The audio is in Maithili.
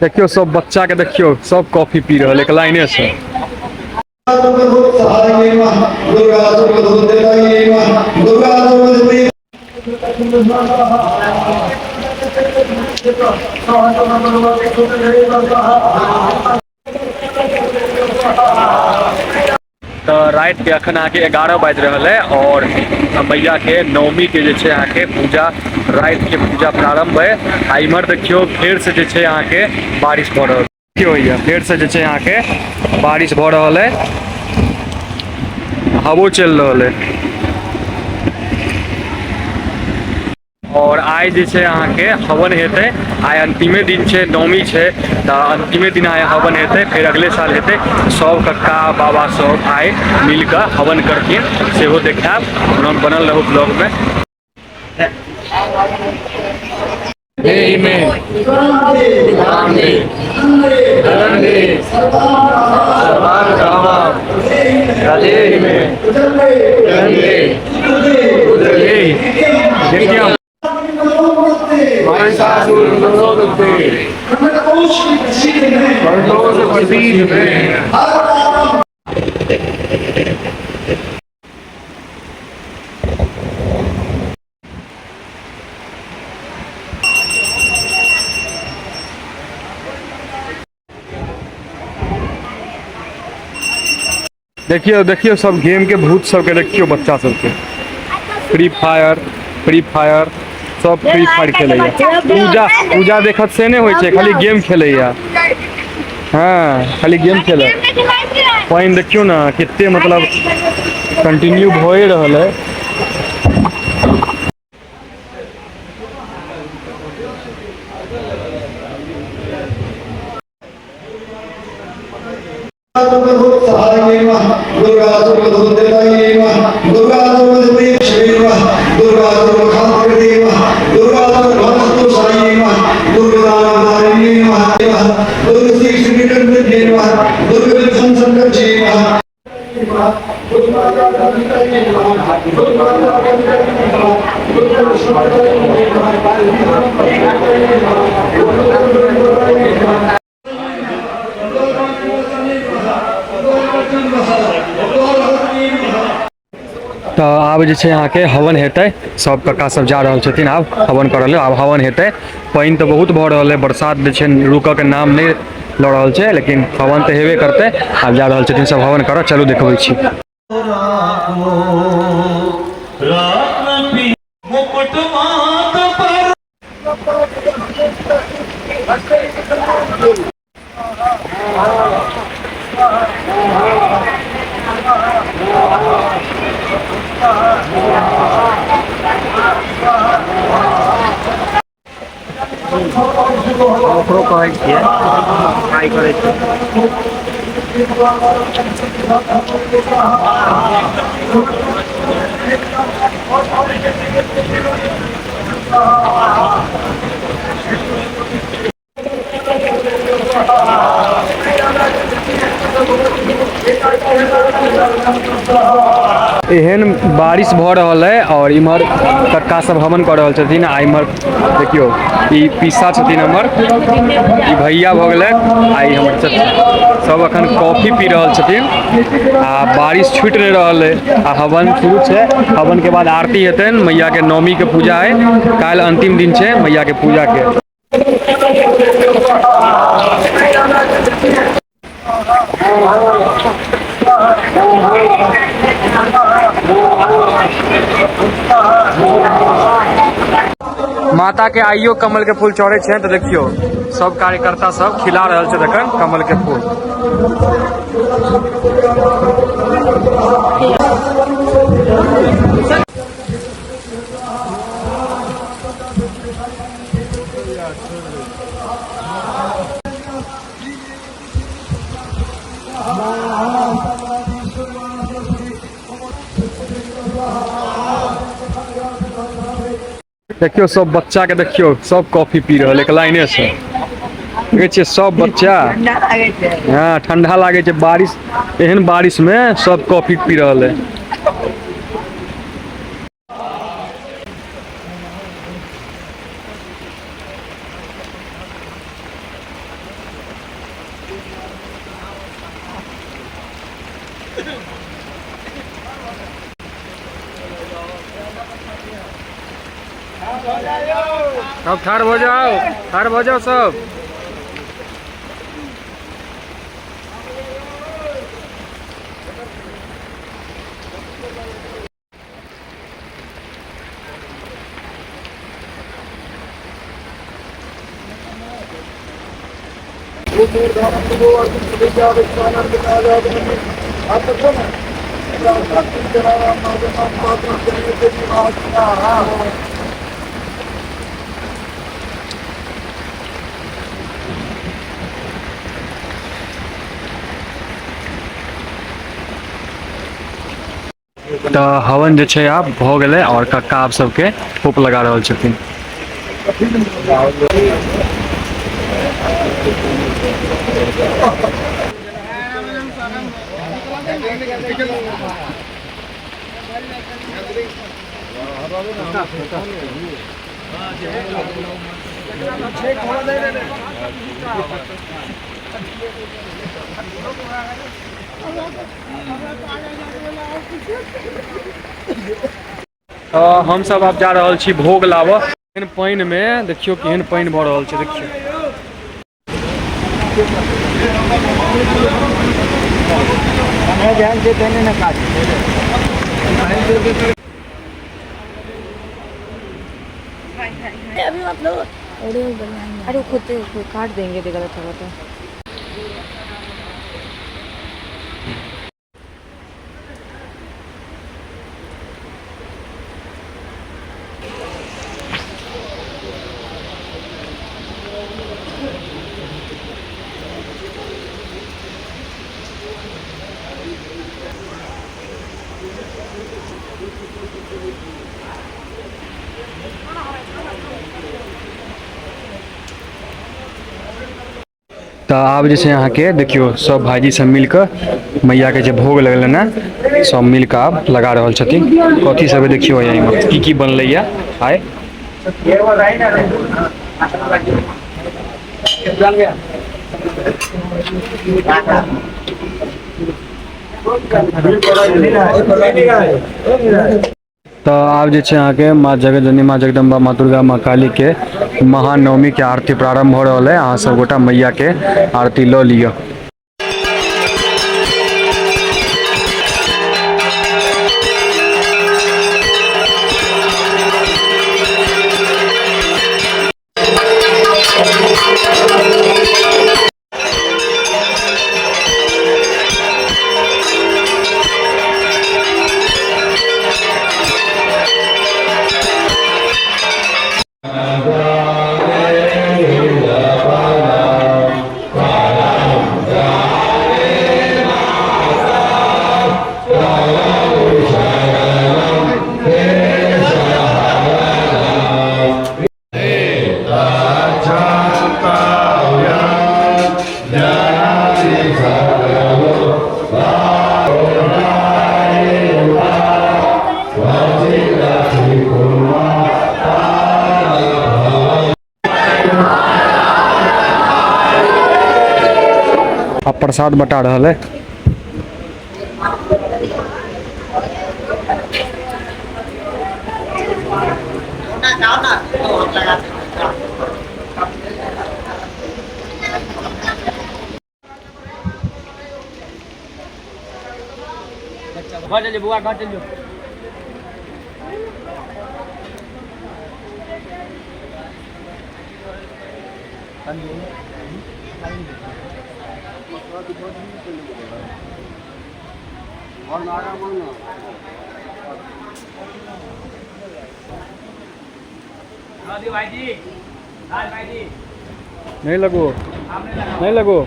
देखियौ सब बच्चा के देखियौ सब कॉफी पी रहल एक लाइने से। तऽ रातिके अखन अहाँके 11 बाजि रहल है और मैयाके नवमीके जे छै अहाँके पूजा, रातिके पूजा प्रारम्भ है। आ इम्हर देखियौ फेरसँ जे छै अहाँके बारिश भऽ रहल देखियौ होइए, फेरसँ जे छै अहाँके बारिश भऽ रहल है, हवो चलि रहल है। और आइ जे छै अहाँके हवन हेतै, आइ अंतिमे दिन छै, नवमी छै, तऽ अंतिमे दिन आइ हवन हेतै, फेर अगले साल हेतै। सब कक्का बाबा सब आइ मिलकऽ हवन करथिन, सेहो देखायब। बनल रहू ब्लॉग में। देखियौ देखियौ सब गेम के भूत सबके देखियौ, बच्चा सबके फ्री फायर, फ्री फायर, सब फ्री फायर खेलैया। पूजा पूजा देखत से नहि होइ छै, खाली गेम खेलैया। हाँ खाली गेम खेलै। पानि देखियौ ने कते मतलब कंटिन्यू भए रहल है। तऽ आब जे छै अहाँके हवन हेतै, सब कक्का सब जा रहल छथिन आब हवन करऽ लेल। आब हवन हेतै। पानि तऽ बहुत भऽ रहल है, बरसात जे छै रुकऽ के नाम नहि लऽ रहल छै, लेकिन हवन तऽ हेबे करतै। आब जा रहल छथिन सब हवन करऽ, चलू देखबै छी। ओकरो कहै छियै ट्राई करै छियै। एहन बारिश भऽ रहल है और इम्हर कक्का सब हवन कऽ रहल छथिन। आ इम्हर देखियौ ई पीसा छथिन हमर, ई भैया भऽ गेलै, आ ई हमर चचा सब अखन कॉफी पी रहल छथिन। आ बारिश छूटि नहि रहल है आ हवन शुरू छै। हवन के बाद आरती हेतनि, मैया के नवमी के पूजा है, काल्हि अंतिम दिन छै मैया के पूजा के। माता के आइयो कमल के फूल चढ़े छै, तऽ देखियौ सब कार्यकर्ता सब खिला रहल छै अखन कमल के फूल। देखियौ सब बच्चा के देखियौ सब कॉफी पी रहल एक लाइने से। देखै छियै सब बच्चा, हाँ ठंडा लागै छै, बारिश एहन बारिश में सब कॉफी पी रहल है। सब ठाढ़ भऽ जाओ, ठाढ़ भऽ जाओ सब। तऽ हवन जे छै आब भऽ गेलै आओर कक्का आब सबके फोप लगा रहल छथिन। हम सब आब जा रहल छी भोग लाबऽ। एहन पानि मे देखियौ केहन पानि भऽ रहल छै, देखियौ। अभी मतलब अरे खुद काट देंगे गलत होगा तो। तऽ आब जे छै अहाँके देखियौ सब भाईजी सब मिलके मैया के जे भोग लगलनि हँ सब मिलके आब लगा रहल छथिन। कथी सब देखियौ एहिमे की की बनलैया आइ। तऽ आब जे छै अहाँके माँ जगतजननी माँ जगदम्बा माँ दुर्गा माँ काली के महानवमी के आरती प्रारंभ भऽ रहल है। अहाँ सब गोटा मैया के आरती लऽ लिअ। अब प्रसाद बटा रहल है। नहीं लगो, नहीं लगो।